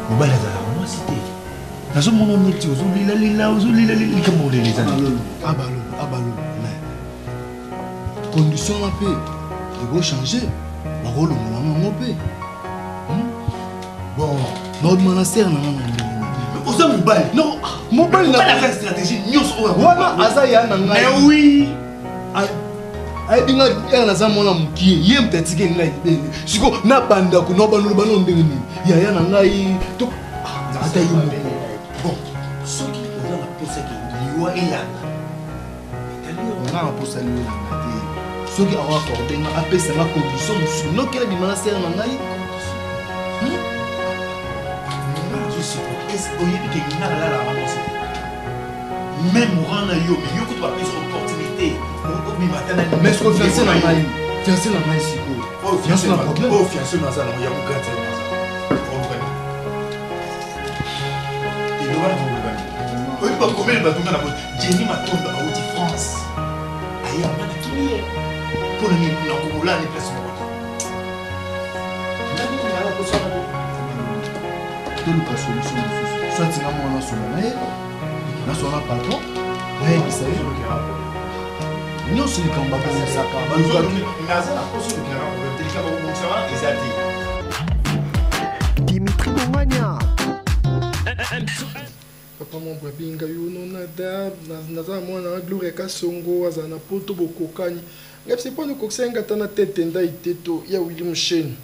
Mobali azalaka mwasi te. Nazomona neti ozolelalela ozolelalela likambo olela eza nini? Abalolo, abalolo, mais condition wana mpe ekochange, bakolongola yango mpe. Bon, naobima na sere na nga na ndenge oza mobali. Non, mobali na aza stratégie nyonso oyo wana aza ya na ngai. Mais oui. Ayebi nga ere naza mwana mokie, ye moto atikeli ngai libele. Siko nabanda ko nabalolo bano ndenge nini? Yaya na ngai to ata ye moko. Bon, soki oza na posa ke liwa elanda, etali yo. Nga na posa liwa elanda te. Soki awa accorde nga, apesa nga condition mosusu, noki nabima na sere na ngai. Nga nazosupporte, est-ce oyebi ke nga nalalaka mwasi te? Même rang na yo, mais yo kutu bapesi opportunité obima ata na Mais sikoyo fiancé na ngai, fiancé na ngai sikoyo. Oyo fiancé na problème. Oyo fiancé na aza nango ya kogante na aza. Olukani. Eloba na olukani. Oyebi bakomeli bato nga na bo Jenny Matondo awuti France. Aye anga na kimi ye. Mpo na nini nakokolala ni place moko te. Nani nala kosala te. Toluka solution mosusu. Soit nga mwana nasolola na ye, nasolola na patron, nayebisa ye nyonso likambo babongisaka balukaki. Naza na poso olukilaka problème te, likambo kobongisa wana eza te. Dimitri Bongania. Papa Mambo abenga yo no nada naza na mwana na Gloria Kasongo azala na poto bokokani ngai bise mpo nokokisa ye ngata na tete ndai te to ya Willy Musheni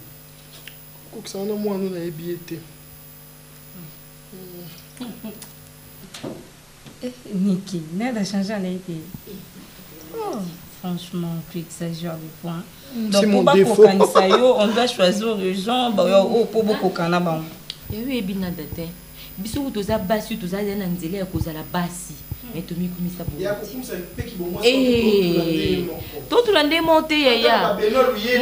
okokisa wana mwana nayebi ye te. Eh, Niki, Nada change à l'été. Oh, franchement, tu exagères des fois. Donc, mon pour défaut. bakokanisa yo, on doit choisir les gens, bah, oh, pour bokokana bango. Yayo yebi nada te. Biso kutu toza basi, toza na nzela ya kozala basi. Mais tomikumisa boye. Ya kokumisa lipeki bomwasi totula nde moko. Totula nde moko te yaya.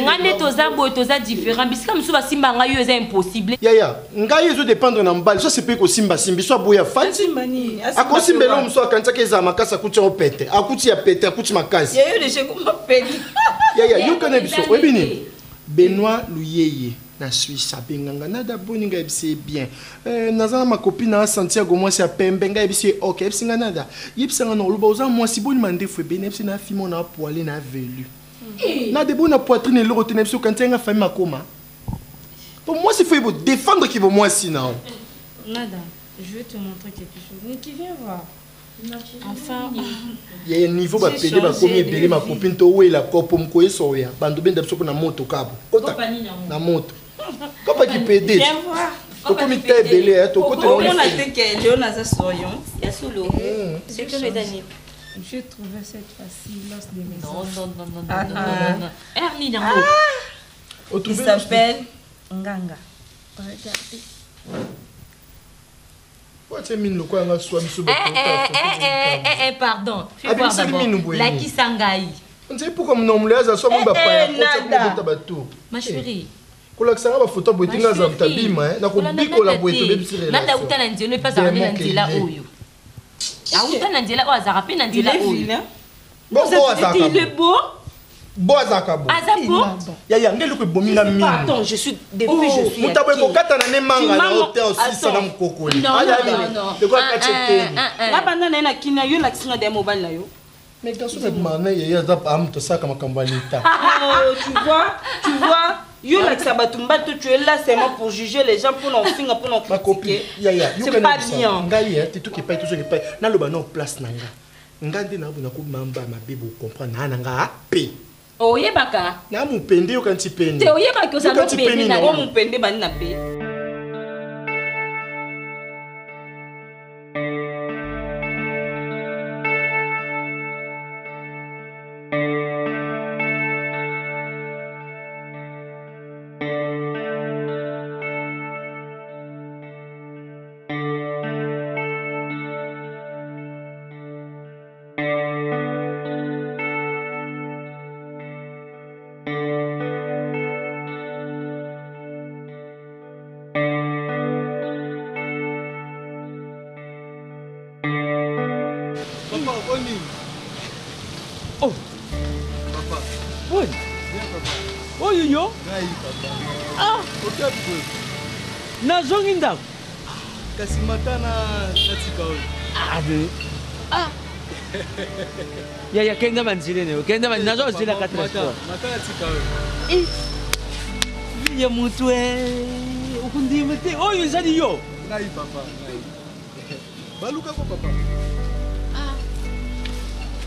Nga nde toza boye, toza différent. Bisika mosusu basimba ngai yo eza impossible. Yaya, ngai ezo dépendre na mobali. So sepeli kosimba simbi, so aboya fati. Asimba nini? Asimba Akosimba eloko pe mosusu akanisaki ezala makasi, akuti yango pete. Akuti ya pete, akuti makasi. Yaya, yo deja ekoma pete. Yaya, yoka na biso. Oyebi nini? Benoît Luyeye na Suisse abenganga nada boni ngai yebisi ye bien. Naza na makopi na Santiago mwasi ya pembe ngai yebisi ye ok, yebisi ngai nada. Yebisa ngai na oloba oza mwasi boni mandefu ebele yebisi na fimo na poile na velu. Na debo na poitrine eloko te na biso kanti nga famille makoma. Po mwasi faut yebo défendre ki bo mwasi na. Nada, je vais te montrer quelque chose. Niki, viens voir. Enfin, ya niveau ba pede ba komi ebele ma copine to wela kopo mkoye soya bando benda biso na moto kabo kota na moto kopa ki pede Viens voir. tokomi te ebele eh, tokota na Omona te ke Léon aza soyon. Ya solo. C'est que les années. J'ai trouvé cette fois-ci l'os de mes Non, os. non, non, non, Ah, non, ah. non, non. Hermine, yango. Il s'appelle Nganga. Regardez. Watie mine lokola nga swa biso Eh, eh, eh, eh, eh, eh, pardon. Fais voir Abimisi d'abord. minu boye. Lakisa ngai. On dirait pourquoi mon homme aza swa mo bapaya Eh, eh, kota nada. kobota bato. Ma chérie. Kolakisa nga bafoto boye te nga aza moto abima eh, na kobikola boye tobebisi Nada auta na nzela epe azalaka nde na nzela oyo. Auta na nzela oyo azalaka mpe na Il nzela est oyo. vilain. Bo bo azalaka Il est bo. beau. Bo azalaka bo. Aza beau. Ya ya ngai eloko ebomi nga mingi. Pardon, je suis depuis je suis. Moto aboye kokata na ne manga na Tu m'as- hotel osisa na Attends. mokokoli. Non, Aya non, nini? non, non. Lokola Un, kati un, eteni. un, un. Nga banda na ye na kina yo lakisi nga de mobali na yo. Mais garçon na bima na ye aza pa moto asalaka makambo ya leta. Oh, tu vois, tu vois, yo lakisa bato mbato, tu es là seulement pour juger les gens, pour n'en finga, pour n'en Bakopi. critiquer. Ya ya, C'est yoka na pas bisa. bien. Ngai ya te toki epai tozoki epai. Naloba na place na nga. Nga nde nabona komamba mabe bo comprendre na na nga pe. Oyebaka. Na mupende yoka nti peni. Te oyebaki ozala Yoka nti pende peni na na O yo. mupende bani na pe. Papa, boni. Oh. Papa. Oi. Bien, papa. Oyo yo. Ngai, papa. Ah. Okebi boye. Nazongi ndako. Kasi mata na natika oyo. Ah, de. Ah. Yaya kenda banzile ne, kenda ba nazo zela ka transport. Mata natika oyo. Eh. Ya mutu eh, okundima te. Oyo ezali yo. Ngai papa, ngai. Baluka ko papa. Ah.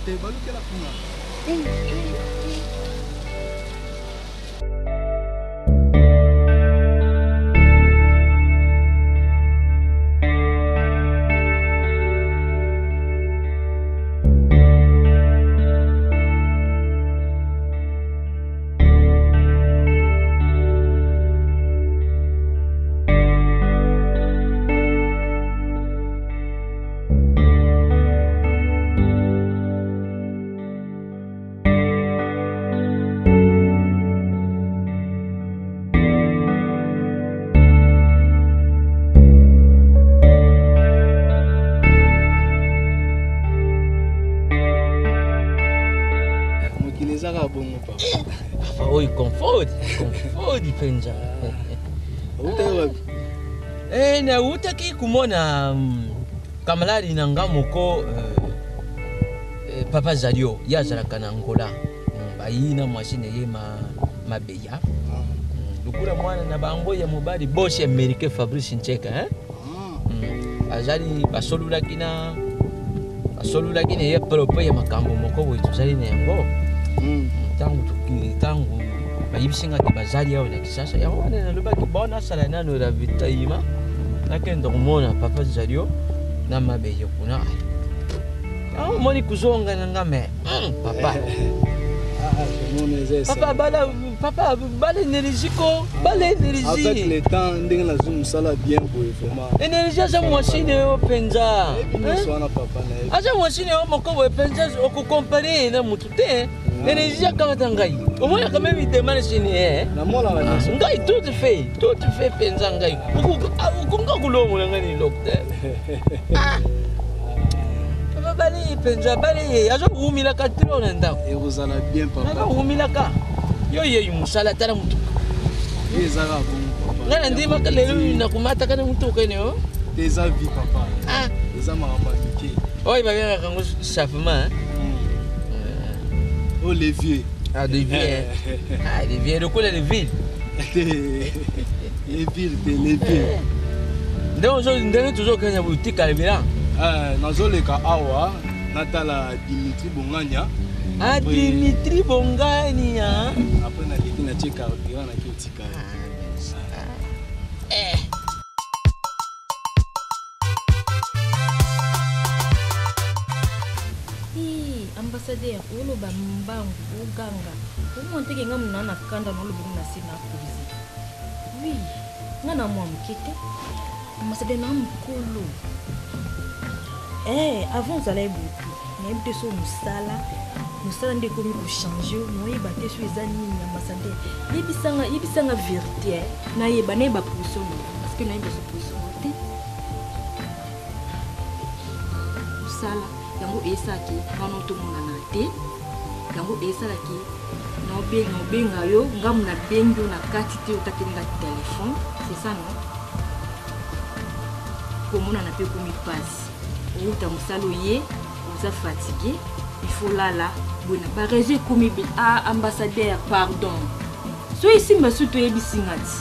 Te balukela kuna. Mokili eza kaka bongo papa. Papa oyo confort, confort mpenza. Outaki wapi? Eh, nautaki komona kamaladi na nga moko papa Zalio, ye azalaka na Angola. Bayi na mwasi na ye mabeya. Lokola mwana na bango ya mobali bosi américain Fabrice Ncheka, hein? Azali basololaki na basololaki na ye propos ya makambo moko boye tozali na yango. Ntango bayebisi nga te bazali awa na Kinshasa, yango wana nalobaki bon nasala nano ravitaillement nakende komona papa Zalio na mabeye kuna. Omoni kozonga na nga me papa. Papa bala papa bala énergie ko bala énergie. Avec le temps ndenge nazwi mosala bien boye vraiment. Énergie aza mwasi na yo mpenza. Nyonso wana papa na ye. Aza mwasi na yo moko boye mpenza okokompare ye na motu te. Énergie akamata ngai. Omonaka meme demande sini ye. Namonaka nyonso. Ngai tout fait, tout fait mpenza ngai. Okonga kolongola ngai na eloko te. Papa bale ye mpenza bale ye azowumilaka trop na ndako. Ekozala bien papa. Azowumilaka. Yo yeyi mosala tala motuka. Ye eza kaka bongo papa. Ngai nandimaka lelo nakomataka na motuka ene o. Te eza vie papa. Eza makambo ya mike. Oyo babengaka yango chafement. Oh les vieux. Ah les vieux. Ah les vieux lokola les villes. Les villes te les vieux. Ndenge tozokende botikala bilan. Nazoleka awa natala Dimitri Bongania. Ah Dimitri Bongania. Après naleki natie carburant naki otikala. Ambassadeur, oloba mbangu, oganga. Omona teke nga muna na kanda na oloba na se na poser. Oui, nga na mwa moke te. Ambassadeur na mokolo. Eh, avant ozalaki boye. Nayebi te so mosala, mosala nde ekomi kochange, naoyeba te so eza nini ambassadeur. Yebisanga, yebisanga vérité, eh. Nayeba, nayeba position na yo. Parce que nayeba so position na yo te. Mosala yango esalaki wana tomonana te, yango esalaki naobenga yo ngambo nabengi yo na kati te, otakeli nga telefone, c'est ça non? Komonana mpe ekomi mpasi. Outa mosala oye, oza fatigué, il faut lala boye na ba réseau ekomi be. Ah, ambassadeur, pardon. So esimba su toyebisi nga ti.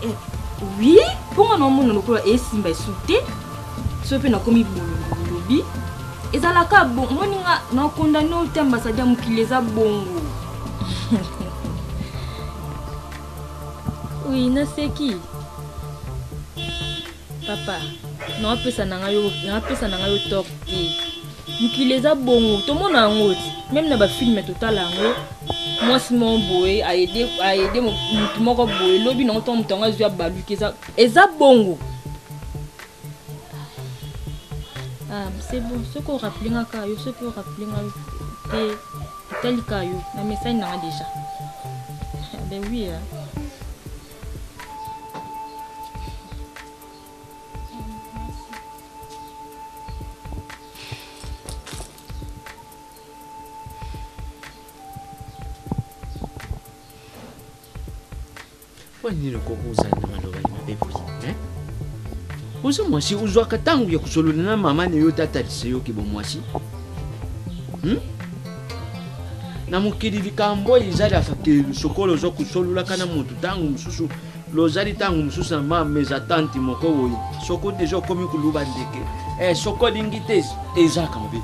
Eh, oui, mpo nga naomona lokola esimba esu te. So mpe nakomi bololobi. Ezalaka bon, omoni nga nakondane oyo te ambassadeur, mokili eza bongo. Oui, naseki. Papa, naopesa na ngai yo, naopesa na ngai yo tort te. Mokili eza bongo, tomona yango ti. Même na ba film totala yango, mwasi moko boye aide, aide motu moko boye, lobi nango ntango moto yango azwi abaluki, eza bongo. Ah, c'est bon, soki orappele nga kaka yo, soki orappele nga yo te, etali kaka yo, na message na nga déjà. Ah, ben oui, hein. Mpo nini okoki kozala na maloba ya mabe boye, hein? Oza mwasi ozwaka ntango ya kosolola na mama na yo te atalisa yo ke bomwasi. Na mokili likambo oyo ezalaka ke sokolo oza kosololaka na moto ntango mosusu lozali ntango mosusu na ma mesatante moko boye soko deja okomi koluba ndeke eh, soko olingi te ezalaka mabe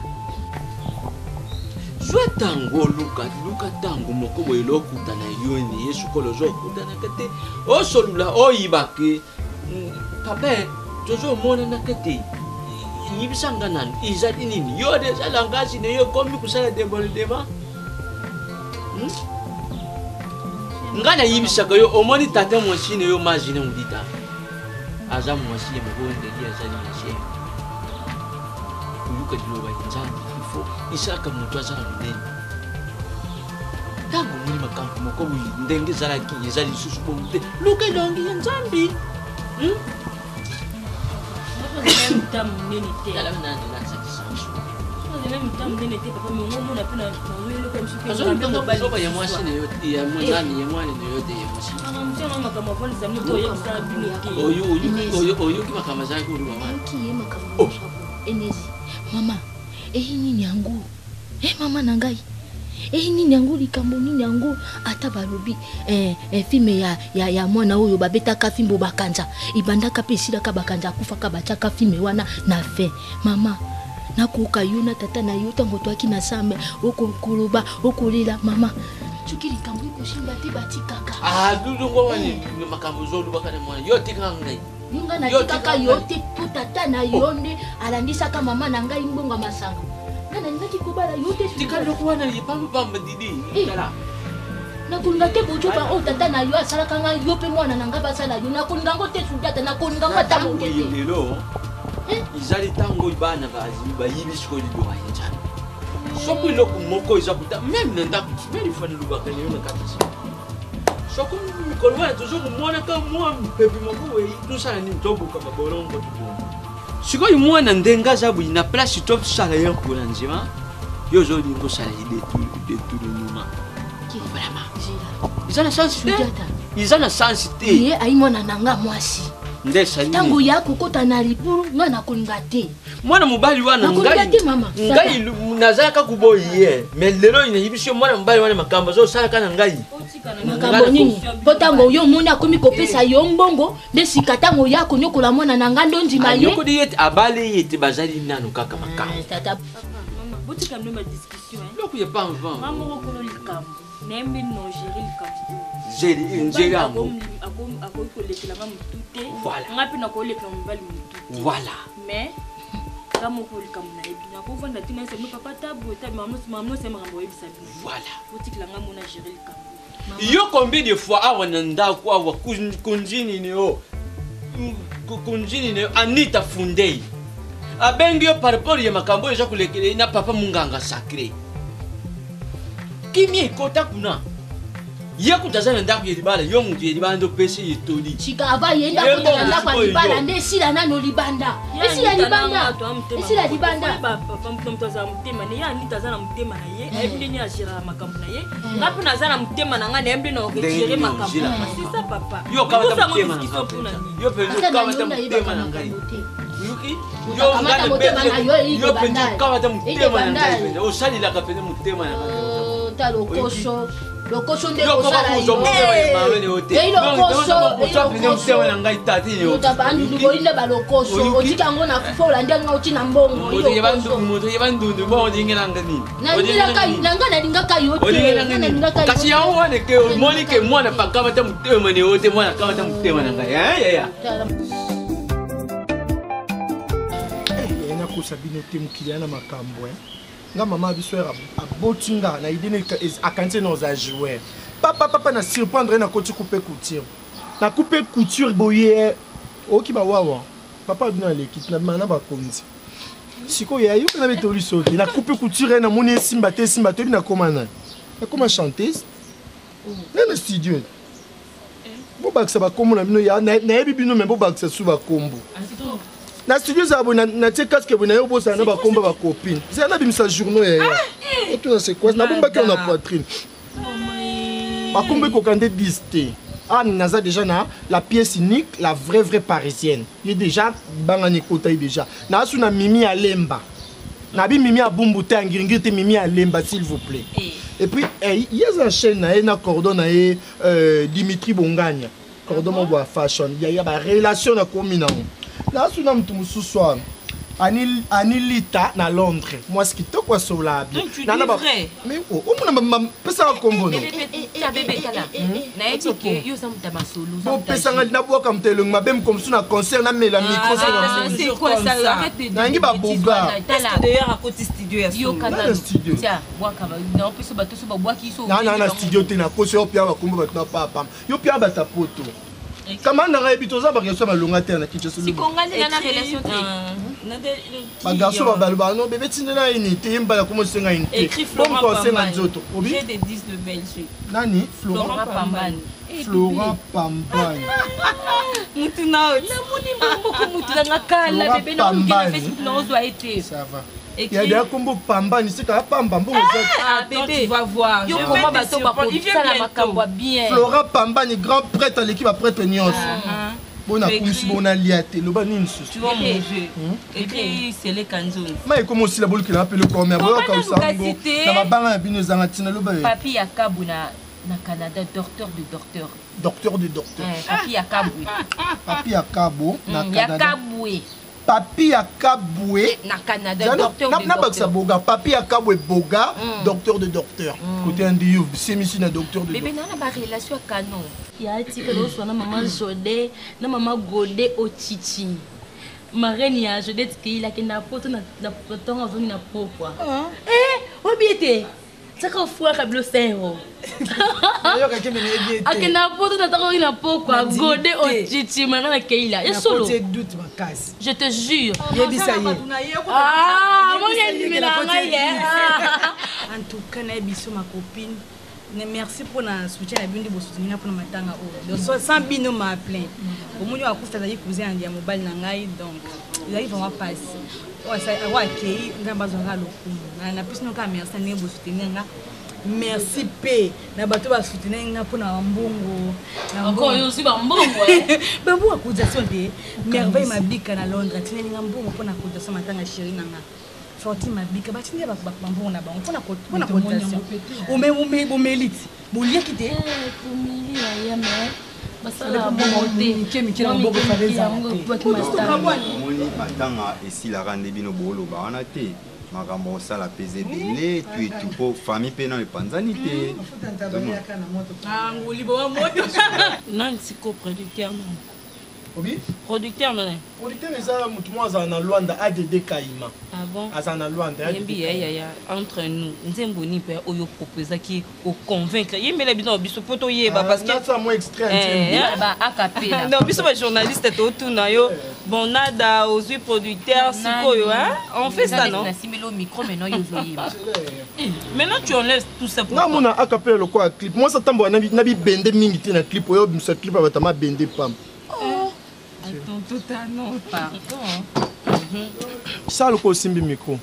zwa ntango oluka luka ntango moko boye lokutana yo ni ye sokolo oza okutanaka te osolula oyibake papa tozomonanaka te yebisa nga nanu ezali nini yo deja langage na yo ekomi kosala debordement hmm? nga nayebisaka yo omoni tata mwasi na yo mazina modita aza mwasi ya mabondeli azali mwasi ya koyoka liloba ya nzambe ifo esalaka moto aza na monene ntango omoni makambo moko boye ndenge ezalaki eza lisusu bongo te luka elongi ya nzambe hmm? Ya mwasi na yo te ya nani ya mwana na yo te ya mwasi oyoki makambo azalaki koloba wana mama eyi nini yango e mama na ngai eyi nini yango likambo nini yango ata balobi eh, eh, filme ya, ya, ya mwana oyo babetaka fimbo bakanza ebandaka mpe esilaka bakanza akufaka batiaka filme wana na fin mama nakoka yo na tata na yo ntango toyaki na sambe okokoloba okolela mama soki likambo ekosimba te batikaka ah, lulungo wani eh. makambo ozolobaka na mwana yo otikaka ngai nga natikaka yo te mpo tata na yo nde alandisaka mama na ngai mbongo ya masanga nga nalingaki kobala yo te tika loko wana yepambapamba didi eh. tala nakolinga te bojoba oyo tata na yo asalaka ngai yo mpe mwana na ngai basala yo nakolinga yango te sudata nakolinga yango ata moke te lelo eh? ezali ntango oyo bana bayibi sikoyo liloba ya nzambe soki eloko moko eza kuta meme na ndako meme ifani lobaka na yo na kati soko mikolo wana tozo komonaka mwa mpepe moko boye tosala nini tobuka babolongo tobongo sikoyo mwana ndenge aza boye na place tosala ye nkola nzema yo ozolinga osala ye detournement vraiment eza na sens te eza na sens te ye ayi mwana na nga mwasi nde esali ntango ya kokota na libulu nga nakolinga te mwana mobali wana ngai nazalaka koboyi ye mais lelo nayebisi yo mwana mobali wana makambo azosalaka na ngai makambo nini mpo ntango yo omoni akomi kopesa yo mbongo nde sika ntango ya konyokola mwana na ngai nde ondima ye anyokoli ye te abali ye te bazali nano kaka makambo eh, tata botika bino badiscussion biloko ya pamvam mama moko kolo likambo nayembi no gérer likambo nzela yango akoki kolekela nga motu te nga mpe nakolekela mobali motu te voilà mais nga moko likambo nayebi nakovanda te nayesa bino papa tabu tabu mamosi ya makambo oyebisa bino voilà botikela nga mona gérer likambo yo combien de fois awa na ndako awa kunjinini o kunjinini anita fundei abengi yo par rapport ya makambo oyo eza kolekela ye na papa munganga sacré kimia ekota kuna ye kutu aza na ndako ya libala yo moto ya libala nde opesi ye toli sika ava ye ndako na ndako ya libala nde esila nano libanda esila libanda esila libanda moto aza motema na ye anita aza na motema na ye ayebi ndenge agéraka makambo na ye nga mpe naza na motema na ngai nayebi nde naokegere makambo c'est ça papa yo kamata motema na ngai yo mpenza okamata motema na ngai yoki yo ngai yo mpenza okamata motema na ngai mpenza osalelaka mpenza motema na ngai oh, ta lokoso lokoso nde kosala yo lokoso motema na ngai tati yo bandundu bolinda balokoso otika yango na fufa olandi yango oti na mbongo moto ye bandundu bon olingelanga nini na ngai nalingaka yo te kasi yango wana ke omoni ke mwana pakamata motema na yo te mwana akamata motema na ngai yaya nakosa bino te mokili ya na makambo nga mama biso ere aboti nga na ide akanisi na oza joueur papa papa na surprendre ye nakoti coupe couture na coupe couture boye oyoki bawawa papa bino aleki na bima na bakonzi sikoyo ya yoka na betoli soki na coupe couture ye namoni esimba te esimba te oyebi nakoma nani nakoma chanteuse na na studio bobakisa bakombo na bino nayebi bino me bobakisa su bakombo na studio ezala boye natie casque boye naye obosana na bakombo ya bacopine zela nabimisa journaux ya ya otuna sequence nabombaki yo na poitrine bakombo ekoka nde 10 te. Ah, naza déjà na la pièce unique, la vraie vraie parisienne. Ye déjà bangani kota ye déjà. Na su na Mimi Alemba. Na bi Mimi Abumbu te ngiringiri te Mimi Alemba s'il vous plaît. Et puis eh, ye aza chaîne na ye na cordon na ye Dimitri Bonganya. Cordon mo boa fashion. Ya ya ba relation na komi na. Na su na mutu mususu wana. Ani Ani Lita na Londres. Mwasi kitoko asola bien. Donc, tu Na na dis ba vrai. Mais oh, omona ma pesa kombo no. Tia bebe tala nayebi ke yo oza moto ya masolo oza moto ya Bopesanga nabwaka moto elongi mabe mokomosu na concert namela micro Ah, c'est quoi ça? Arrête de Nangi ba boga. Tala. D'ailleurs akoti studio ya Yo solo. kana Na studio. Tia bwaka ba na opeso bato so babwaki so. Na na na studio te nakosi yo pia bakombo bato na papa. Yo pia bato poto. Kama nanga yebi toza ba relation balonga te na Kinshasa. Sikonga nde na relation te. Ba garçon ba baloba non bébé tindela unité yemba la komo senga unité. Écrit Florent Bon senga Pambani. nzoto. Obi J'ai des 10 de Belgique. Nani Florent Florent Pambani. Florent Pambani. Mutu na oti. Namoni mboko mutu nanga kala Florent bebe na oluki na Pambani. Facebook na ozwa ete. Ça va. Écrit- Il y a des combo Pambani, c'est ka pamba mbongo eza. Ah Attends, bébé. tu vas voir. Yo Je koma vais te bato surprendre. Il vient bakosala bientôt. makambo ya bien. Florent Pambani grand prêtre à l'équipe prêtre nyonso. Ah, Bona Tu kumisi écris- bona lia te loba nini susu. Tu vois mon jeu. Écrit Sele Kanzon. Mai ekoma osila bolukela apele komea Koma boyoka nanu osango kasi te. na mabanga na bino ezanga ntina loba ye. Papi ya Kabu na na Canada docteur de docteur. Docteur de docteur. Eh, Papi ya Kabwe. Papi ya Kabo na Ya Canada. Kabwe Papi ya Kabwe na Canada docteur de nabakisa docteur. boga papi ya Kabwe boga docteur de docteur. Côté andi yo semisi na docteur de Bébé docteur. na na ba relation ya canon. Ya tika oswa na mama Jode na mama Gode Ochichi. Marraine ya Jode Tikeila akenda poto na ntongo azongi na pokwa. Eh, oyebi ete tiaka ofuaka bilo sengo. Nayokaki me nayebi ete. Akenda poto na ntongo azongi na pokwa Nandimi Gode te. Ochichi marraine ya Keila. Ya solo. Nakoti doute makasi. Je te jure. Yebisa ye. Ah, moni andimela ngai ye. En tout cas, nayebi biso ma copine. Merci pour na soutien na bino nde bosoutenir nga mpona matanga oyo. Donc sans bino ma plein. Omoni oyo akufa azalaki cousin ya mobali na ngai donc ezalaki vraiment pasi. Oyo akei Nzambe azwaka lokumu. Napesi bino kaka merci na ndenge bosoutenir nga. Merci mpe na bato basoutenir nga mpona bambongo. Encore yo ozwi bambongo, eh? Bambongo ya cotisation te. Merveille Mabika na Londres atindeli nga mbongo mpona cotisation matanga chéri na nga. Fortune Mabika batindi bambongo na bango mpona cotisation. Bomeli ti boliaki te. Tomeli yaya mais basala bongo te. Mike mike na maboko efale ezala te. Omoni matanga esilaka nde bino booloba wana te makambo osala mpe eza ebele tu etu mpo famille mpe nano epanzani te. Nguli bowa moto. Nani siko producteur nani? Obi? Producteur nani? Producteur eza mutu moko azala na Luanda ADD Kaima. Ah bon? Azala na Luanda. ADD Yembi ya ya ya entre nous nzembo ni mpe oyo proposaki oconvaincre yembela bino na biso mpo toyeba parce que Nasa mo extrait Eh, nzembo. Ba acapella. non biso bajournaliste totuna yo bon nada ozwi producteur sikoyo hein? On fait ça non? Nasimbeli yo micro maintenant yo ozoyeba. Maintenant tu enlèves tout ça nga mona akapela lokola clip mwasi atambola na bibende mingi te na clip oyo obimisa clip ya bato ya mabende pamba. Attends, totalement, pardon. Sala lokola osimbi micro.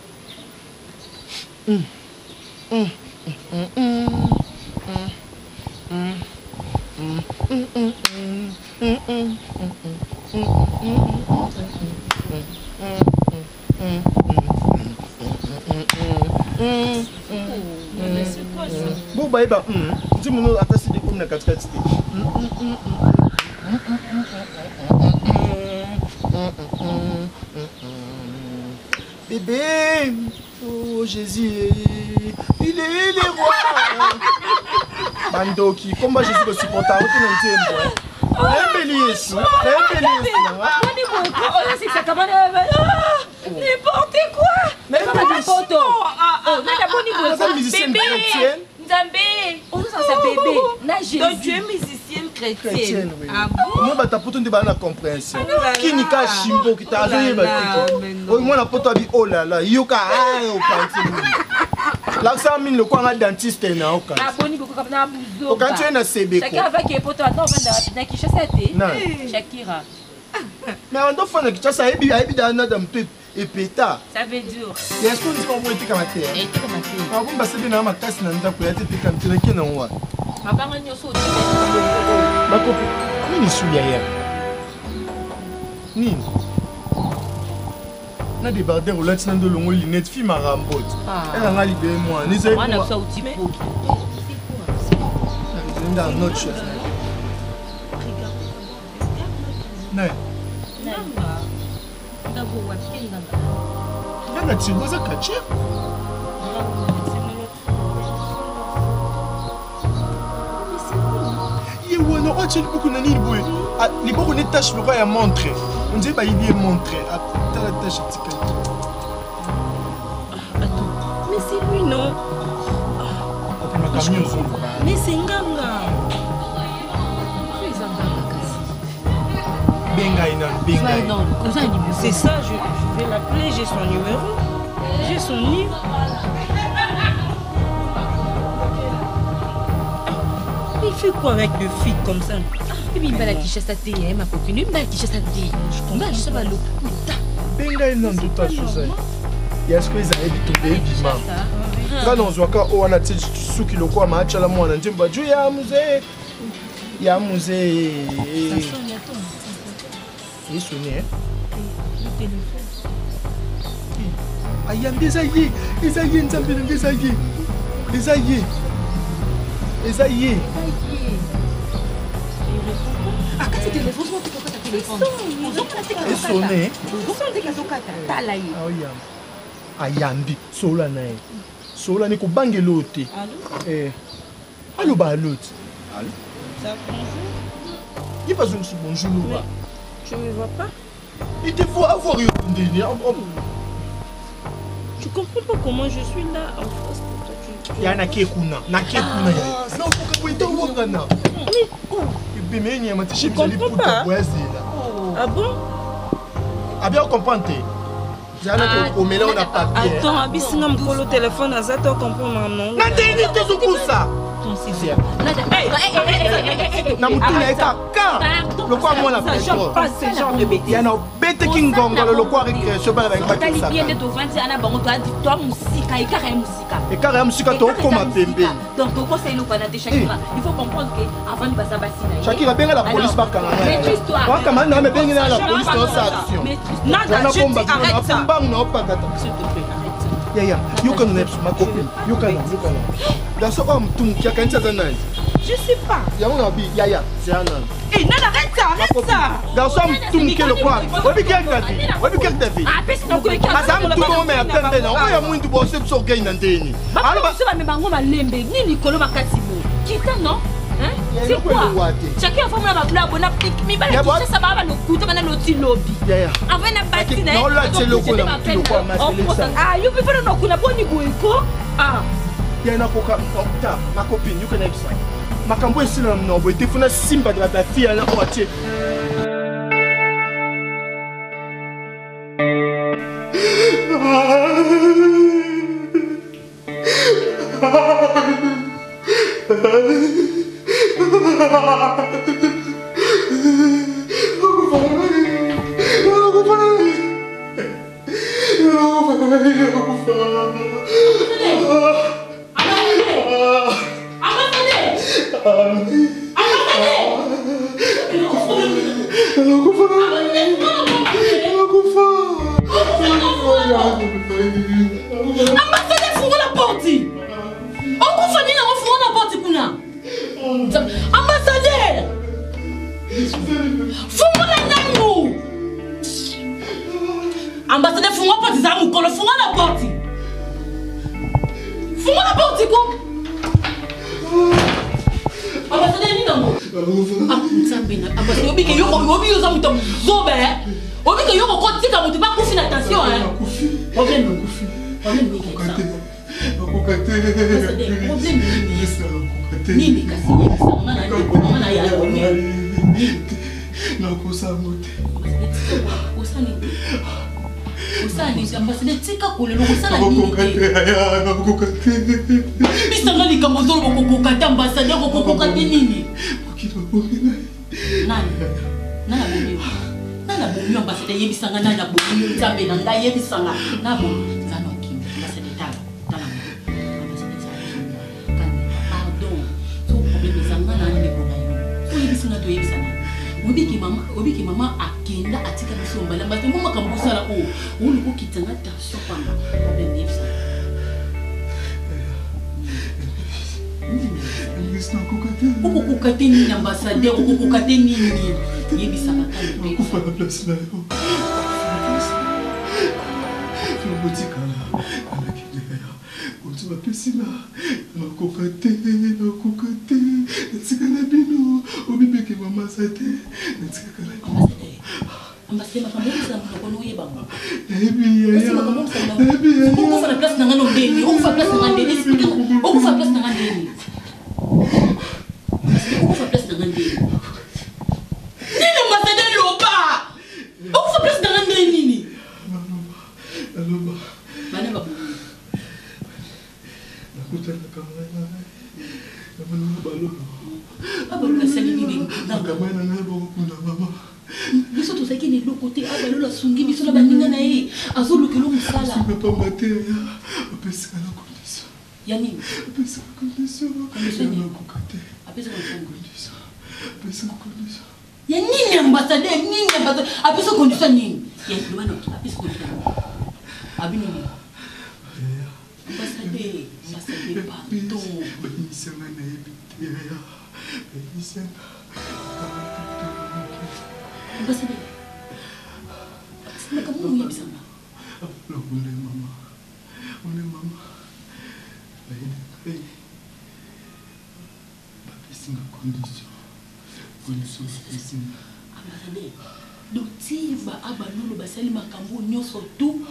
Bo bayeba nzembo no ata sidi komi na katikati te. Bébé, oh Jésus, il est le roi. Bandoki, komba Jésus kosupporta ote na nzembo. Nayembeli Yesu, nayembeli Yesu na nga. N'importe quoi. Nayembeli Yesu. Naza musicienne chrétienne. Nzambe, ozosasa bébé na Donc tu Jésus. es musicienne chrétienne. Chrétienne, oui. Ah bon? Moi bato poto nde baa na compréhension. là. Kinika shimbo kita azoyeba Oh là te. mais non. Oyo mwana poto abi oh là là, yoka ah okanti nini. Lakisa mini lokola nga dentiste na okanti. Aboni bokoka na buzoba. Okanti oye na sebeko. Shakira avaki epoto ata ovanda wapi na Kinshasa te. Nani? Shakira. Mais ando fana Kinshasa ayebi ayebi da nada moto epeta. Ça veut dire. Est-ce qu'on dit bango etekama te? Etekama te. Akumba sebe na makasi na ndako ya te etekama te nake nango wapi? Mabanga nyonso otikali. Makopi, nini su yaya? Nini? Na débardeur olati na ndolongo lunette fi marambo. Ela nga libere mwana. Nizali Mwana biso auti poki. Nda noche. Ne. Nganga tshimbo eza quartier. Ye wana oyo atie liboko na nini boye? Ah, liboko ne tache lokola ya montre. On dirait bayibi ye montre. Ah, tala tache etikali. Mais c'est lui, non? Apimaka mieux ozoloba. Mais c'est Nganga. Benga ye nanu, benga ye. C'est ça, je vais l'appeler, j'ai son numéro. J'ai son numéro. Il fait quoi avec deux filles comme ça? Ebi mbala Kinshasa te, eh, ma copine. Ebi mbala Kinshasa te. Mbala Kinshasa balokuta. Benga ye nanu tota Suzanne. Ya sikoyo ezali bitumba ebima. Nga nazwaka oyo wana ti suki lokola maachala mwana nzembo baju ya mzee ya mzee. Esoni eh? Ayambi eza ye, eza ye nzambe na nga eza ye. Eza ye. Eza ye. Akati telefone, ozokata telefone. Esone. Tala ye. Aoyamba. Ayambi solola na ye. Solola ni kobangela oyo te. Eh. Aloba alo ti. Ye bazongisi bonjour loba. Tu me vois pas? Il te faut avoir yo ndeni. Tu comprends pas comment je suis là en face de toi. Tu... Ya nake kuna, nake kuna ya. Na okoka boye te owangana. Ebeme ye nyama te Tu chemise comprends liputa pas? boye azela. Ah bon? Abia comprendre te. Zala Ah, komela oyo na papier. Attends, abisinga mokolo telefone aza to comprendre non? Na ndeni tozokusa. Na mutu na ye kaka lokola mwana petrole. Ya na obeteki ngongolo lokola récréation bana balingi Totali bien nde bakisaka. tovandi ana bango toa mosika, ekaka ya mosika. Ekaka ya mosika tokóma pembeni. Donc tokosa eloko wana te, Shakira. Il faut comprendre que avandi baza basi na ye. Shakira benga la police bakanga ngai. Maîtrise-toi. Wakama na me bengi na la police na osala action. Nada, Wana je bomba dis arrête ça. mbangu na opakata. Yaya, yokana na biso ma copine. Yokana, yokana. Garçon oyo mutu moke akanisi aza nani? Je sais pas. Yango na bi yaya, zela nani? Eh, Nada, arrête ça, arrête ça. Garçon mutu moke lokola. Oyebi Kirk David? Oyebi Kirk David? Aza mutu bongo me ya pembe na oyo ya mwindu bose biso orgueil na ndeni. Aloba biso bamema yango malembe nini likolo makasi bo kita non? Hein? Ya C'est eloko quoi? elongwa te. Chacun afamona babula bona mibala Ya bo- Kinshasa baa balokuta bana loti lobi. Yaya. Avant na basi na ye. Na olati eloko na mutu lokola maselesa. Ah, yo mpe fana nakuna boni boye ko? Ah. Ya nakoka ta ma copine yoka na bisa. Makambo esila na monoko boye te funa simba ba fille wana oyo atie. Ambassadeur fungola porte. Okufa nini yango fungola porte kuna? Ambassadeur! Fungola nanu! Ambassadeur fungola porte za mokolo, fungola porte. Fungola porte ko. Ambassadeur nini yango? Ah, Nzambe na ambassadeur obike yo obi yo za moto ya mozoba eh. Obike yo kotika moto bakufi na tension eh. Problème nini? Problème nini ça? Problème nini? Nini kasi yebisa mama na ndeko, mama na ya Nakosango te. Osala nini? Osala nini? Ambassadeur tika kolela, okosala nini Nakokoka te? te, aya, nakokoka te. Bisanga likambo ozoloba okokoka te ambassadeur, okokoka te nini? Nani? Nani abomi yo? Nani abomi yo ambassadeur? Yebisanga nani abomi yo, Nzambe na ngai yebisanga. Nani abomi yo? Nzambe akimi. Ambassadeur tala, tala ngo. Ambassadeur zala kimia. Calme, pardon. So problème eza nga na ndeko na yo. Oyebisinga toyebisa nani? Obiki mama, obiki mama akenda atika biso mbala mbala mo makambo osala oyo oluka okitisa nga tension pamba. Problème yebisa. Okokoka te nini ambassadeur, okokoka te nini? Yebisaka kaka. Nakufa na place na yo. Botikala nakende ya konti bapesi nga nakoka te nakoka te natika na bino obibeke mama aza te natikaka na bino. Ambassadeur, makambo oyebisa na monoko noyeba ngo. Nayebi yaya, nayebi yaya. Okufa na place na nga no ndeni, okufa place na nga ndeni, explique nga, okufa place na nga ndeni. Okufa place na nga ndeni. Nini ambassadeur loba? Okufa place na nga ndeni nini? Naloba. Bana babomi. Nakutanaka ngai na ngai na balolo balolo. Abalolo asali nini? Makambo na ngai bakokunda mama. Biso tozalaki na eloko te, abalolo asungi biso na baninga na ye, azolukela mosala. Asunga pamba te yaya, apesaka na condition. Ya nini? Apesaka condition. Condition nini? Nakoka te. Apesaka condition. Condition. Apesaka condition. Ya nini ambassadeur, nini ambassadeur? Apesa condition nini? Ya loba na apesa condition. Abino nini? Ambassadeur, ambassadeur pardon. Bayinisa ngai nayebi te yaya. Bayinisa nga. Ambassadeur. Makambo oyo oyebisa nga. Lokunde mama. Onde mama. Bayini ngai. Bapesi nga condition. Condition bapesi nga. Ambassadeur, donc ti ba abalolo basali makambo nyonso tout.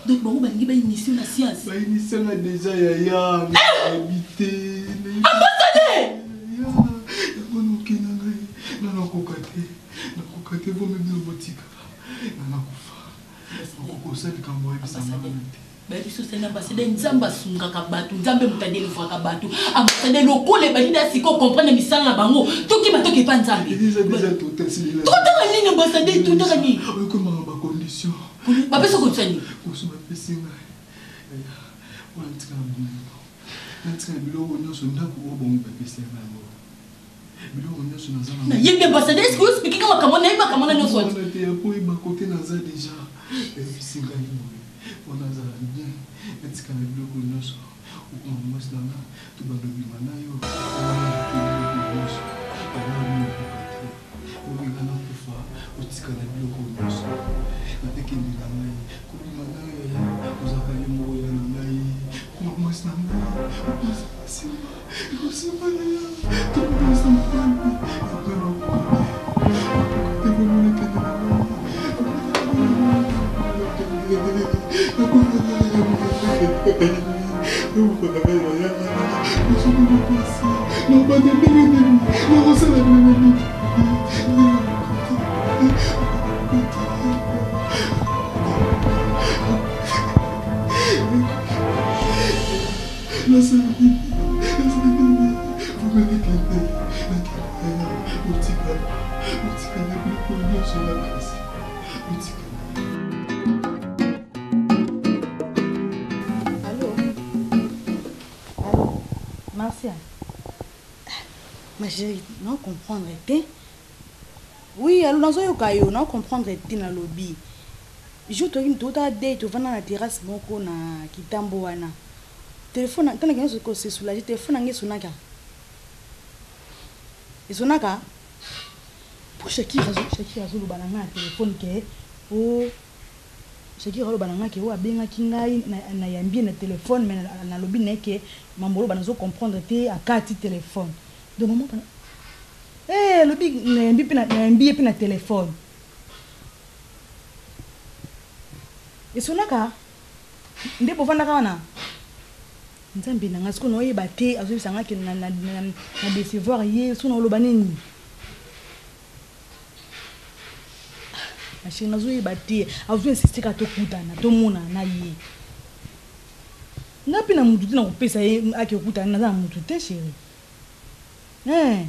Donc bango balingi ba initier na science. Ba initier nga déjà yaya, nayebi te. Ambassadeur! Yango nokenda ngai, nga nakoka te. Nakoka te vomi bino botikala. Nga nakufa. Nakoka kosala likambo oyebisa nga te. Bayebi biso sani ambassadeur, Nzambe asungaka bato, Nzambe moto adelivraka bato. Ambassadeur lokola ebandi na sikoyo comprendre misala na bango, tokima toke epa Nzambe. Eza déjà total. Totala nini ambassadeur, totala nini? Oyokomaka ba condition. Bapesi condition nini? Koso bapesi ngai. Wana natika na bomengo. Natika na biloko nyonso ndako oyo bango bapesi ngai yango. Biloko nyonso naza na. Nayebi ambassadeur, est-ce que oexplique nga makambo nayebi makambo na nyonso wana? Te ya koyeba kote naza déjà. Bayebisi ngai boye. Wana azala bien. Natika na biloko nyonso. Okoma mwasi na nga, tobanda obima na yo. Biloko nyonso. Yango nakoka te. Olinga nakufa, otika na biloko nyonso. Nakekende na ngai. Kobima na yo yaya, ozalaka yo moko ya na ngai. Okoma mwasi na ngai, okozala nsima. Ekosimba yaya, tokobongisa mobali. Yango nakoka te. Nakoka te komona ekende na ngai. Allô? Allô? Marcia? Ma chérie, non comprendre te. Oui, allô nazoyoka yo, non comprendre te na lobi. Jour toki totala date tovanda na terrasse moko na Kitambo wana. Téléphone tana kenzo ko se soulager, téléphone ngai sonaka. Esonaka? Po Shakira azo Shakira azoloba na ngai na téléphone ke oh Shakira aloba na ngai ke oyo abengaki ngai nayambi ye na téléphone mais nalobi na ye ke mambo oloba nazo comprendre te akati téléphone. Donc maman eh alobi nayambi pe nayambi ye pe na téléphone. Esonaka nde bovandaka wana Nzambe na ngai sikoyo naoyeba te azoyebisa ngai ke na, na, na, na decevoir ye soki naoloba nini ma chérie nazoyeba te azo insiste kaka tokutana tomonana na ye nga mpe na mutu te nakopesa ye ake okutana naza na mutu te chérie eh.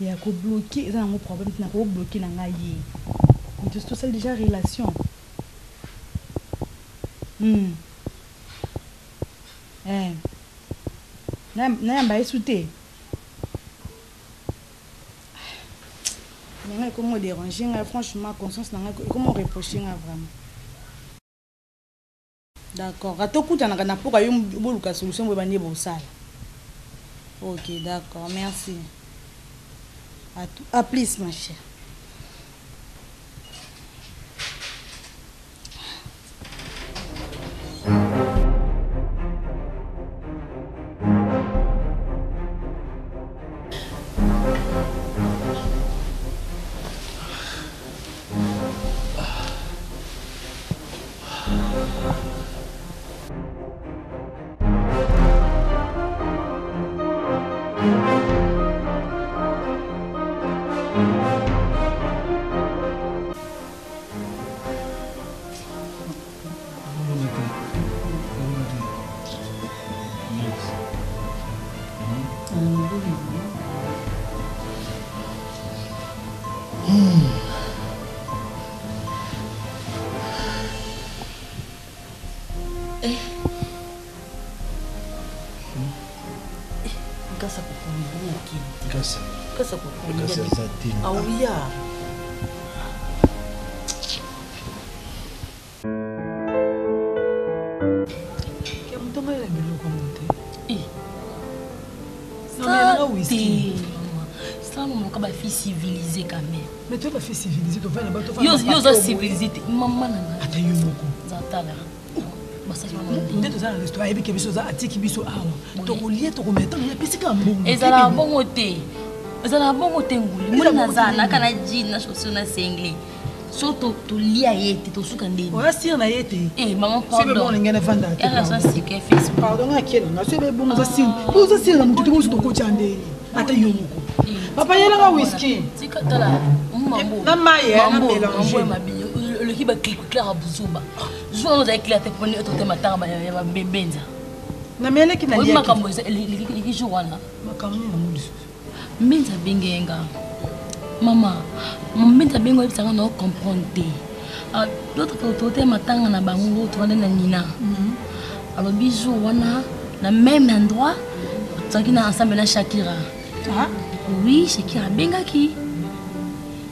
Ya ko bloquer eza nango problème te nako bloquer na ngai ye mais tosi tosali déjà relation eh. Nayamba ye su te. Mais ngai ekomi oderange ngai franchement, conscience na ngai ekomi oreproche ngai vraiment. D'accord, ata okutanaka na mpoka yo boluka solution boyeba nde bosala. Ok, d'accord, merci. À, tout, à plus ma chère. Nkasa kokoni okende. Nkasa. Nkasa kokoni. Nkasa aza te. Aoya. Ke moto ngai na biloko yango te. Eh. Namelanga whisky. Sala mama ka ba fille civilisée quand même. Mais toi ba fille civilisée tovanda ba tovanda. Yo yo oza civilisée te. Mama na ngai. Ata yo moko. Zatala. nde toza na resto ayebi ke biso oza atiki biso awa tokolia tokomela ntango ye apesi kaka mbongo ezalaka bongo te ezalaka bongo te nguli moni naza naka na jean na chaussure na sengle so tolia ye te tosuka ndeni oza sire na ye te eh, maman pardon ndenge navanda te pardon nga akela nga soki ebongo oza sire po oza sire na motu te mosu tokotya ndeni ata yo moko eh, papa yelanga whisky na mai na mélange oleki baclaire ya buzoba jour wana ozali claire te poni otote matanga ya bambenza nameleki oyebi makambo eleki jour wana makambo nini yango lisusu mbenza abenge nga mama mbenza abenge oyebisanga na ocomprendre te ah, l'autre tote matanga na bango tovanda na nina mhm. alobi jour wana na même endroit tozalaki na ensemble na shakira ah? oui shakira abengaki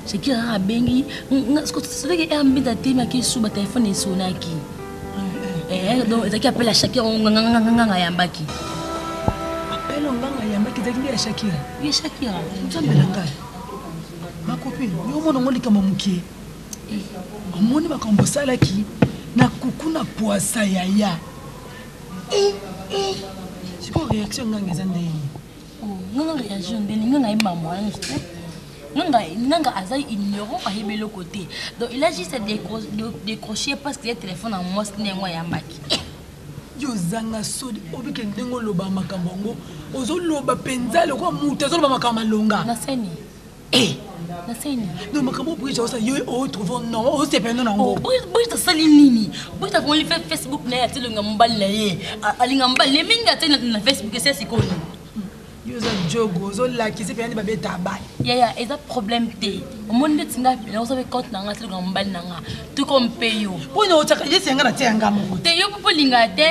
Shakira abengi soki ya mbinda atemaki esuba telefone esonaki eh, donc ezalaki appel ya Shakira nganga ayambaki appel nganga ayambaki ezalaki nde ya Shakira ye Shakira nzambe na ngai makopine yo omona ngo likambo mokie eh. omoni makambo osalaki na kuku na pwasa yaya eh, sikoyo réaction nganga eza ndenge oh, nganga réagir ndenge nganga ye mama Nanga, nanga aza ignorant ayebi eloko te donc il a juste décroché parce que ye téléphone ya mwasi nde yango ayambaki yo ozanga soni obike ndenge oloba makambo yango ozoloba mpenza lokola moto azoloba makambo malonga naseni eh. naseni donc makambo oyo osala yo otrouve non osepela no nango oh, bridge asali nini bridge afongoli facebook na ye atie elongi ya mobali na ye alinga mobali ne mingi atie na facebook esi ya sikoyo yo oza jogo ozolakisi mpenza nde babeta bale yaya eza problème te omoni ndeti nga pena oza mpe compte na nga tiloka mobali na nga tuko mpe yo mpona otiaka yesi yanga na tia yanga moko te yo mpo olinga te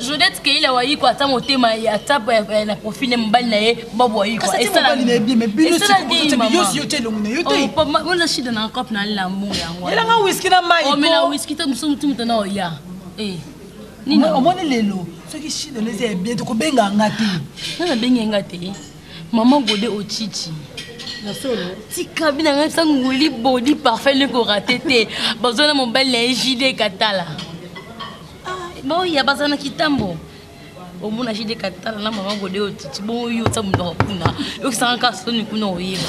jodette keila wayiko ata motema ata na profil ne mobali na ye bob wayiko esalabali na ye bien mais bino sikoyo yo tia elongi na yo te ona shida na cope na alela mbongo yango elanga whisky na mai omela whisky te mosusu motu moto na oya eh. Omoni lelo soki shida nezi ya bien tokobenga nga te. Nga nabengi nga te. Maman Gode Ochichi. Tika bina nga sa nguli body parfait ne ko rater te. Bazona mobali na ye JD Katala. Ah, baoya baza na kitambo. Omona JD Katala na maman Gode Ochichi bongo yo tsa monoko kuna. Yokisanga ka soni kuna oyeba.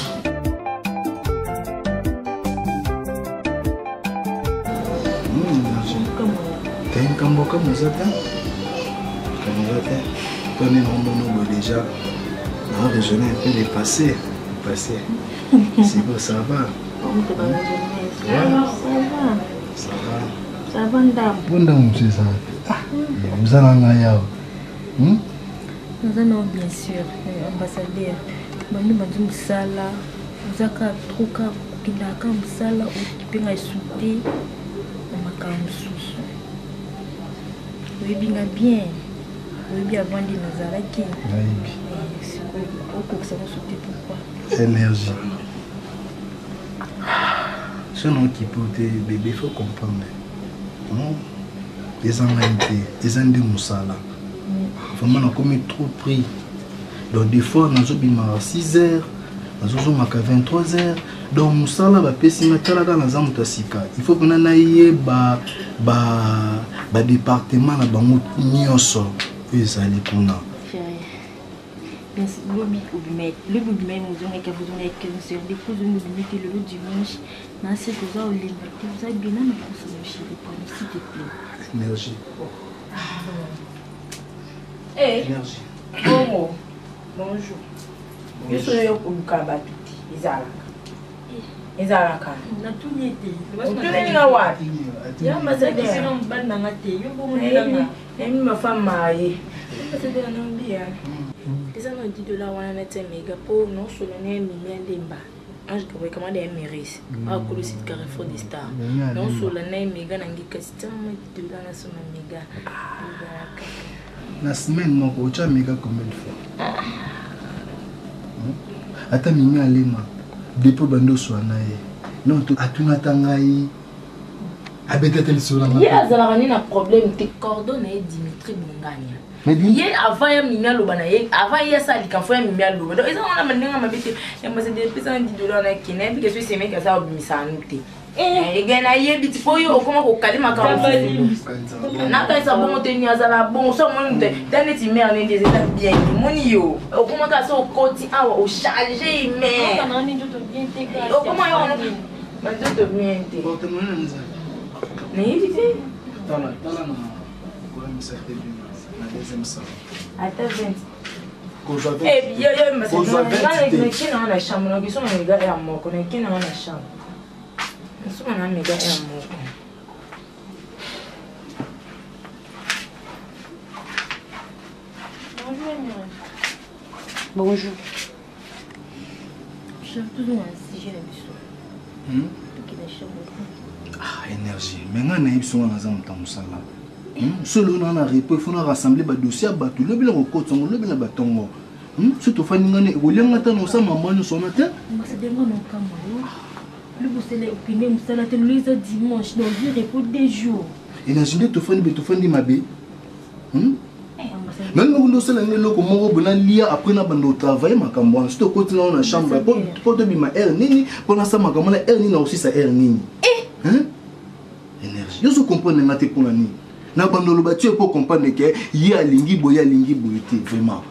Te nkambo kama oza te nkambo oza te to nde naomona boye déjà nao raisonner un peu le passé le passé siko ça va ça va ça va ndambo mpo ndambo mosusu eza te ah, oza na ngai awa hmm? Naza nao bien sur eh, ambassadeur bandi bandi mosala oza kaka trop kaka kokendaka kaka mosala okipe ngai esu te na makambo mosusu oyebi nga bien. Oyebi avant nde nazalaki. Nayebi. Sikoyo okokisa nyonso te pourquoi? Énergie. So na okipe te bébé, faut comprendre. Non? Eza ngai te, eza nde mosala. Vraiment nakomi trop pris. Donc des fois nazobimaka 6 heures, nazozongaka 23 heures. Donc mosala bapesi nga tala kaka naza moto ya sika. Il faut mpena nayeba ba ba département na bango nyonso oyo ezali kuna. Merci. Lobi obimaki, lobi obimaki mozongaki avozongaki 15 heures. Depuis ozongi obimi te lelo dimanche. Na se toza olemba te, oza bien nanu kosa mon chéri, pardon s'il te plaît. Énergie. Eh. Énergie. Bongo. Bonjour. Yo soyo yo koluka bato te ezalaka. Ezalaka. Natuni ete. Otuneli nga wapi? Ya ambassadeur. Sino mobali na nga te. Yo bongo nanga. Nayebi ma femme mariée. Ambassadeur na mbia. Eza na 10 dollars wana na tia mega po nosola na ye mimi alemba. Ange Gabriel kamada ya Meris. Akolo site Carrefour des Stars. Nosola na ye mega na ngi kasi tia mwa 10 dollars na soma mega. Ezalaka. Na semaine moko otya mega combien de fois? Ata mimi alema depuis bandi oswa na ye non atuna ata ngai abeta te lisolo na ye azalaka nde na problème te cordon na ye Dimitri Bongania ye avant ya mimi aloba na ye avant ye asala likambo fo ya mimi aloba donc eza wana ndenge mabe te ya ambassadeur epesa na 10 dollars na kende nayebi ke so esemeki aza kobimisa yano te ege nayebi ti mpo yo okoma kokali makambo nakanisa bongo te ni azala bongo so omoni moto ta neti mare nende eza bien te moni yo okoma kaka so okoti awa ocharge mare okoma yo banzoto bien te nayebi te ata 20 nake nanga na chambre nakesona mega air moko nake nanga na chambre nasoma na mega air moko. Bonjour Emile. Bonjour. Chef, toujours un sujet na biso. Tokende chambre. Ah, énergie. Mais nga nayebi songa naza moto ya mosala. Solo na na repos, il faut na rassembler ba dossier ya bato, lobi na kokotisa yango, lobi na batongo. Soki tofandi nga ne ekolia nga ata na osala mama nyonso wana te. Ambassadeur nga na okamwa yo. Lobi osala okende mosala te, lelo eza dimanche, donc ozwi repos 2 jours. Énergie nde tofandi be tofandi mabe. Nani moko nde osala nde eloko moko boye nalia après nabanda otravaille makambo wana soki tokoti nao na chambre mpo tobima heure nini mpo nasala makambo wana heure nini nakosisa heure nini. Énergie yo ozo comprendre nga te mpona nini na banda oloba tie mpo comprendre ke ye alingi boye ye alingi boye te vraiment.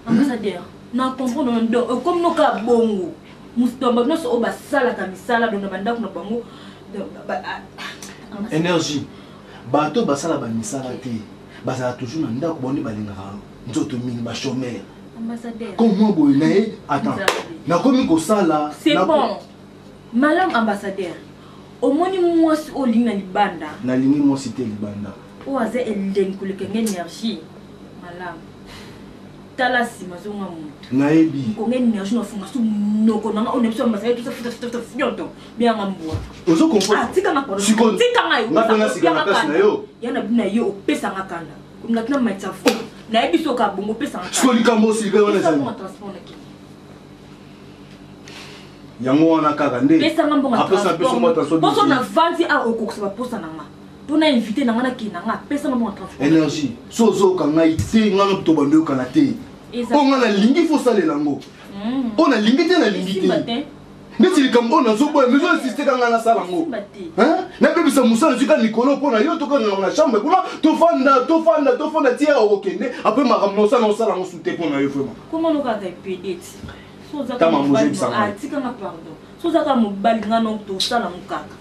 Ambassadeur na comprendre donc okomi noka bongo moto bato nyonso oyo basalaka misala donc na bandako na bango. Énergie bato basala bamisala te bazala toujours na ndako bango nde balingaka nzoto mingi bachômeur comme moi boye na ye attends nakomi kosala. C'est bon malamu ambassadeur omoni mwasi oyo olingi na libanda. Nalingi mwasi te libanda. Oyo aza elengi koleka nge énergie malamu tala nsima zonga moto. Nayebi. Konga énergie na funga su monoko nanga oyo na biso ambassadeur tusa futa futa futa fionto bianga mbwa. Ozo comprendre? Ah, tika nga pardon. Sikoyo, Tika nga yo. nga mpe nasika na place na yo. Ya na bino yo opesa nga kanda. Nga tina matisa fu. Nayebi soka bongo opesa nga kanda. Sikoyo likambo osilika wana ezali. Pesa transport na kini. Yango wana kaka nde. Pesa nga mbongo ya Apesa transport. biso mwa transport. Poso na vandi a okokisa ba posa na nga. Pona invité na nga na kini na nga, pesa nga mbongo ya transport. Énergie. So ozoyoka ngai te, nga na tobanda oyokana te. Mpo nga nalingi fo osalela yango. Oyo nalingi te, nalingi Esimba te. te. Neti likambo oyo nazoboya, mais ozo insiste kaka ngai nasala yango. Esimba te. Hein? Nabebisa mosala nazwi kaka likolo mpo na yo, tokanga na chambre kuna, tofanda, tofanda, tofanda ti awa okende, après makambo na osala, osala yango su te mpo na yo vraiment. Comment nokaka epede ti? So oza Tama kaka mobali, mozebisa ngai. ah, tika nga pardon. So oza kaka mobali nga no tosala yango kaka.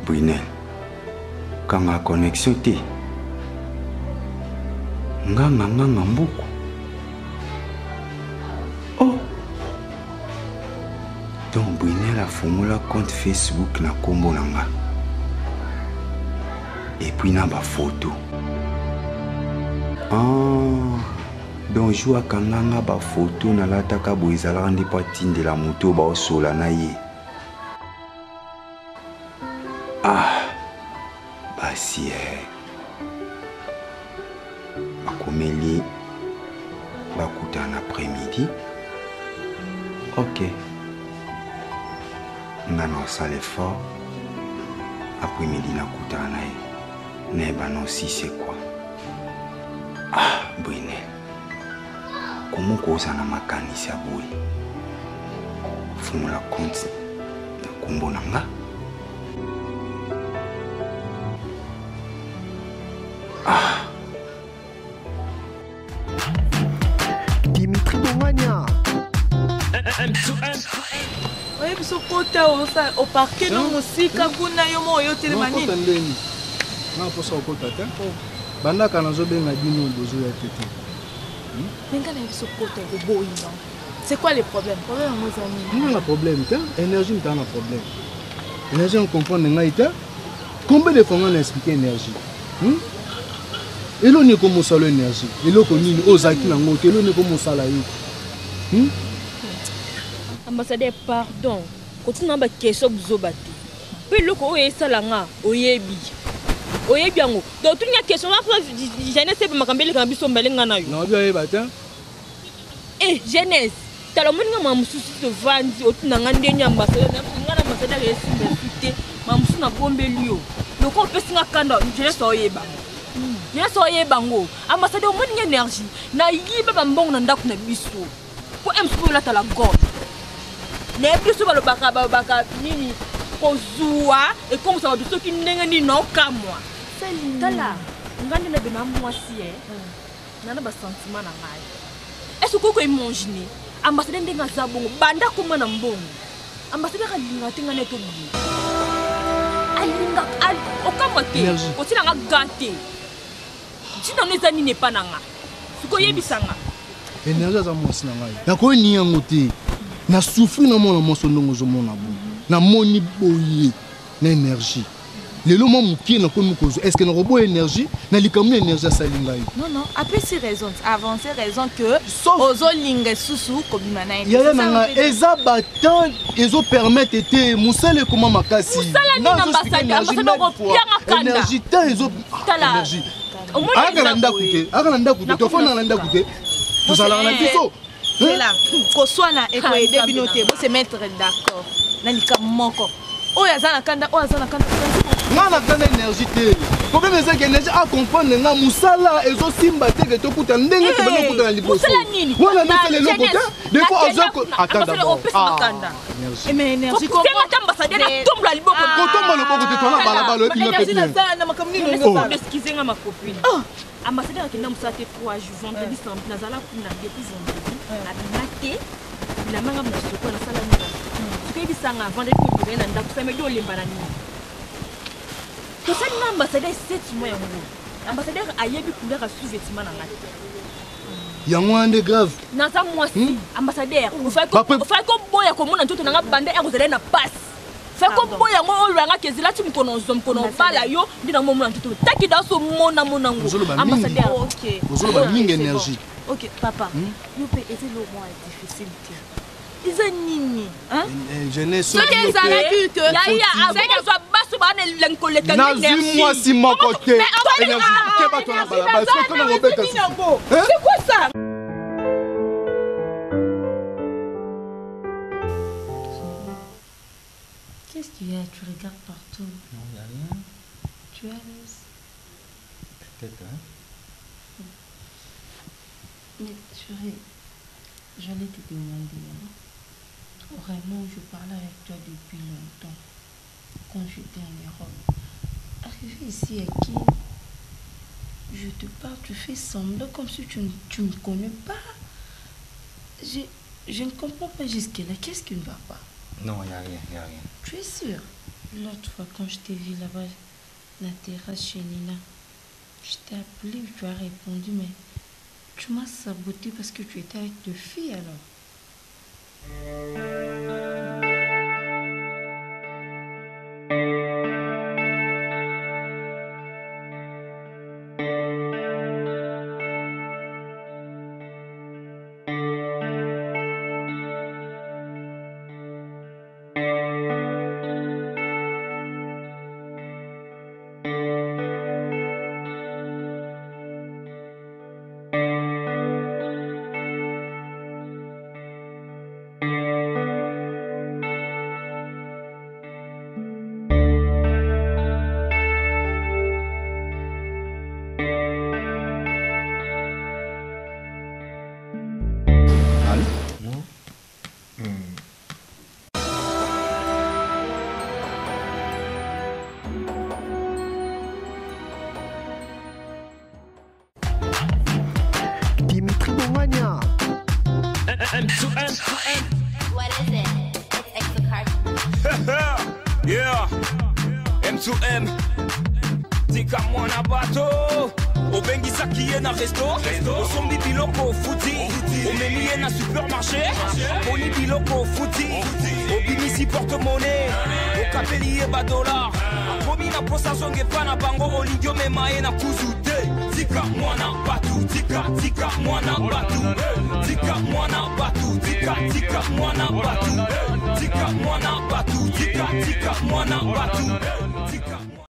Brunel, kanga connexion te. Nganga nganga mbuku. Oh. Donc Brunel afongola compte Facebook na kombo na nga. Et puis na ba photo. Ah. Donc jour akanga nga ba photo nalataka boye ezalaka nde mpo atindela moto oyo baosola na ye. Ah, basi eh. Bakomeli bakutana après-midi. Ok. Nga na osala effort. Après-midi nakutana na ye. Nayeba na osi c'est quoi. Ah, Brunel. Comment kozala na makanisi ya boye? Fungola compte na kombo na nga. Ah. Dimitri Bongania. Oyebi biso kota oparke no mosika kuna yo moko oyo telema nini? Ndeni nga mposa okota te bandaka nazobenga bino bozoya te te. Mais nga nayebi biso kota oboyi non? C'est quoi le problème? Problème yango eza nini? Nga na problème te, énergie mta na problème. Énergie on comprendre ngai te. Combien de fois nga na expliquer énergie? Hmm? Eloko nini ekomosala énergie? Eloko nini oyo ozalaki nango te? Eloko nini ekomosala yo? Hmm? Ambassadeur, pardon. Kotina ba question buzoba te. Pe eloko oyo esala nga oyebi. Oyebi yango. Donc tuni nga question wana jeunesse ebe makambo eleka na biso mbele nga na yo. Na obi oyeba te. Eh jeunesse, tala omoni nga makambo mosusu tovandi otuna nga ndenge ambassadeur na nga na ambassadeur esimba esu te. Makambo mosusu nabombeli yo. Lokola opesi nga kanda jeunesse oyeba. Jeunesse oyeba ngo. Ambassadeur omoni nga énergie. Nayiba ba mbongo na ndako na biso. Po MC po olata la gomme. Nayebi biso balobaka balobaka nini kozua ekomisa bato soki ndenge nini na okamwa. Tala nga nde nabe na mwasi eh. Na na ba sentiment na ngai. Est-ce que okoki koimaginer ambassadeur ndenge aza bongo banda akoma na mbongo ambassadeur alingaka te ngai na ye tobima alingaka okamwa te kotina nga gant te ntina no eza nini epa na nga sikoyo oyebisa nga Energie aza mwasi na ngai nakoki ni yango te na souffrir na mwana mwasi ndongo ozomona boye namoni boye na energie lelo mwa mokie nakomi kozwa est ce que nakoboya energie na likambo na energie asali ngai non non apesi raison avance raison que ozolinga lisusu kobima na ye yaya na ngai eza batemps ezopermettre te mosala ekoma makasi mosala nini ambassadeur ambassadeur okopianga kanda energie te ezo énergie ayaka na ndako te ayaka na ndako te tofandaka na ndako te tozalaka na biso zela koswana ekoyede bino te bose mettre d'accord na likambo moko oyo aza na kanda oyo aza na kanda nga na kanda énergie te problème ezaki énergie acomprendre nga mosala ezosimba te ke tokuta ndenge tobandi kokutana liboso wana nasala eloko te des fois aza ata d'abord kotomba loboko te twana balabala oyebi nga pe bien excusez nga ma copine ambassadeur akenda mosala te 3 jours vendredi samedi nazala kuna depuis vendredi abima te bilamba nga na soko nasala nini soki oyebisa nga vendredi tozali na ndako samedi olemba na nini tosali na ambassadeur 7 mois yango ambassadeur ayebi couleur ya sous vêtement na nga te yango wana nde grave naza mwasi hmm? ambassadeur ofaki koboya komona nzoto na nga banda ya kozala na pasi faki koboya yango oyo yanga kezela ti mokolo ozwa mokolo obala yo nde nango omona nzoto taki da oso mona mona ngo ambassadeur ozoloba mingi énergie ok papa hmm? yo mpe eza eloko moko ya difficile te eza nini soki ezalaki ke azwa basi baa na elengi koleka nazwi mwasi moko te ke bato na balabala soki na kobeta c'est quoi ça? Qu'est-ce qu'il y a? Tu regardes partout. Non, il n'y a rien. Tu es à l'aise? Peut-être, hein? Mais chérie, j'allais te demander, hein? Vraiment, je parlais avec toi depuis longtemps, quand j'étais en Europe. Arrivé ici à qui je te parle, tu fais semblant comme si tu ne me connais pas. Je ne comprends pas jusque-là. Qu'est-ce qui ne va pas? Non, il n'y a rien, il n'y a rien. Tu es sûr? L'autre fois quand je t'ai vu là-bas, la terrasse chez Nina, je t'ai appelé, tu as répondu, mais tu m'as saboté parce que tu étais avec deux filles alors. Dimitri Bongania. M to M to M. What is it? It's exocard. Yeah. M to M. Tika mwana bato. obengisaki ye na resto osombi biloko ofuti omemi ye na supermarché aponi biloko ofuti obimisi porte-monnaie okapeli ye badolar akomi na posa azonga epa na bango olingi omema ye na kuzu te tika mwana batu tika tika mwana batu tika mwana batu tika tika mwana batu tika mwana batu tika tika mwana batu tika.